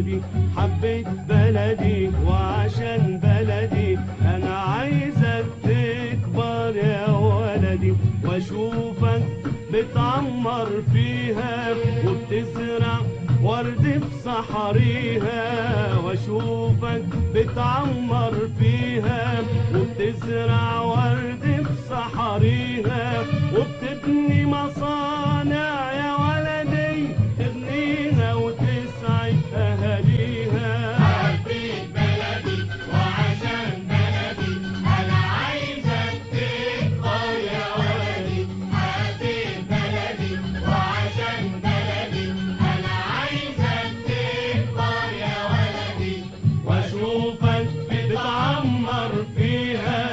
ولدي، حبيت بلدي وعشان بلدي انا عايزك تكبر يا ولدي، واشوفك بتعمر فيها وبتزرع ورد في صحاريها، واشوفك بتعمر فيها وبتزرع ورد في صحاريها، وبتبني مصانع يا ولدي تغنيها وتسعد اهاليها. حبيت بلدي وعشان بلدي انا عايزك تكبر يا ولدي، حبيت بلدي وعشان بلدي انا عايزك تكبر يا ولدي، واشوفك بتعمر فيها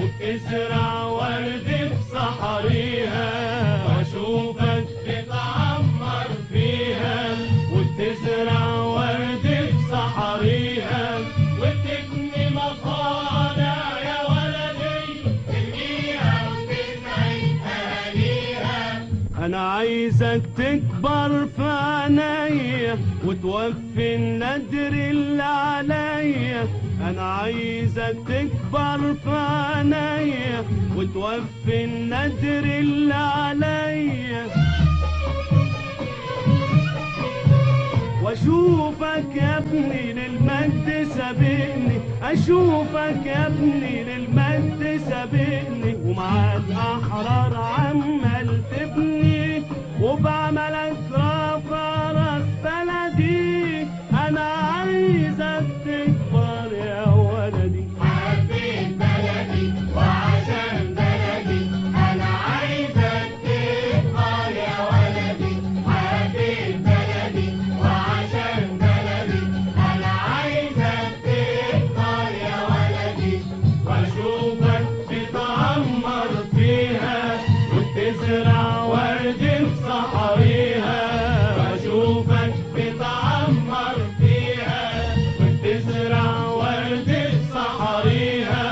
وبتزرع ورد في صحاريها، واشوفك بتعمر فيها وبتزرع ورد في صحاريها، وبتبني مصانع يا ولدي تبنيها وتسعد اهاليها. انا عايزك تكبر في عينيا وتوفي الندر اللي عليا، انا عايزك تكبر في عينيا وتوفي الندر اللي عليا، واشوفك يا ابني للمجد سابقني، اشوفك يا ابني للمجد سابقني، ومعاك احرار عمال تبني وبعملك رافع راس بلدي، انا عايزك تكبر يا ولدي. حبيت بلدي وعشان بلدي انا عايزك تكبر يا ولدي، حبيت بلدي وعشان بلدي انا عايزك تكبر يا ولدي، واشوفك بتعمر فيها وبتزرع ورد في صحاريها، واشوفك بتعمر فيها وبتزرع ورد في صحاريها،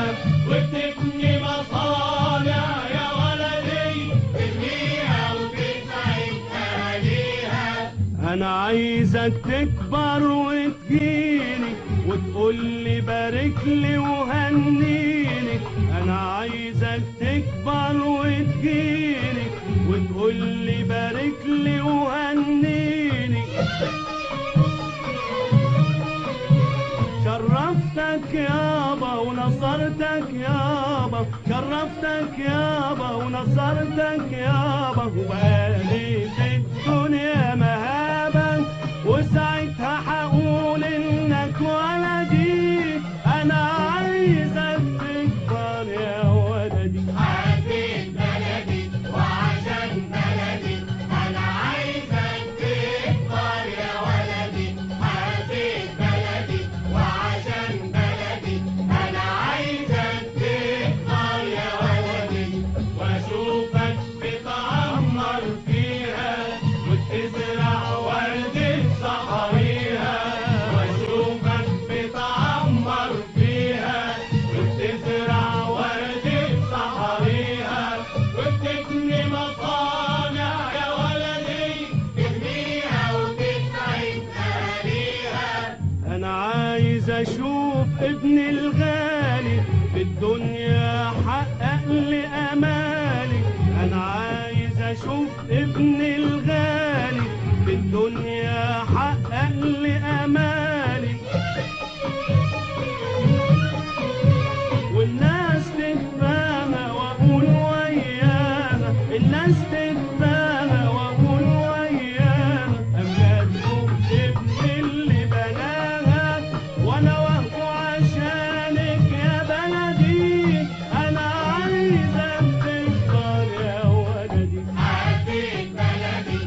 وبتبني مصانع يا ولدي تبنيها وتسعد اهاليها. انا عايزك تكبر وتجيني وتقولي باركلي وهنيني، انا عايزك تكبر وتجيني وتقولي باركلي وهنيني، شرفتك يابا ونصرتك يابا، شرفتك يابا ونصرتك يابا، وبقالي في الدنيا مهابا، وساعتها هقول انك ولدي، انا عايزك تكبر يا ولدي. حبيت بلدي وعشان بلدي انا عايزك تكبر يا ولدي، حبيت بلدي وعشان بلدي انا عايزك تكبر يا ولدي، واشوفك بتعمر فيها وتزرع ورد في صحاريها، واشوفك بتعمر فيها وبتزرع ورد في صحاريها، وبتبني مصانع يا ولدي تبنيها وتسعد اهاليها. انا عايز اشوف ابني الغالي في الدنيا حقق لي امالي، انا عايز اشوف ابني الغالي في الدنيا حقق لي امالي، والناس تتفاهى واقول وياها، الناس تتفاهى واقول وياها، اما تشوف ابني اللي بناها وانا واهبه عشانك يا بلدي، انا عايزك تكبر يا ولدي. حبيت بلدي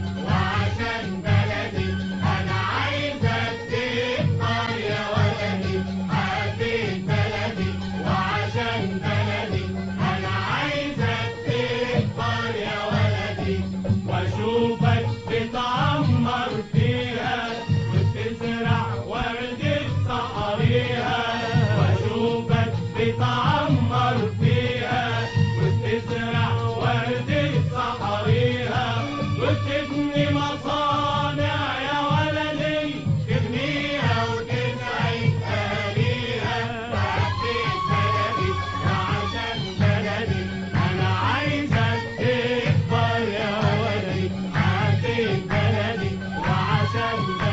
وعشان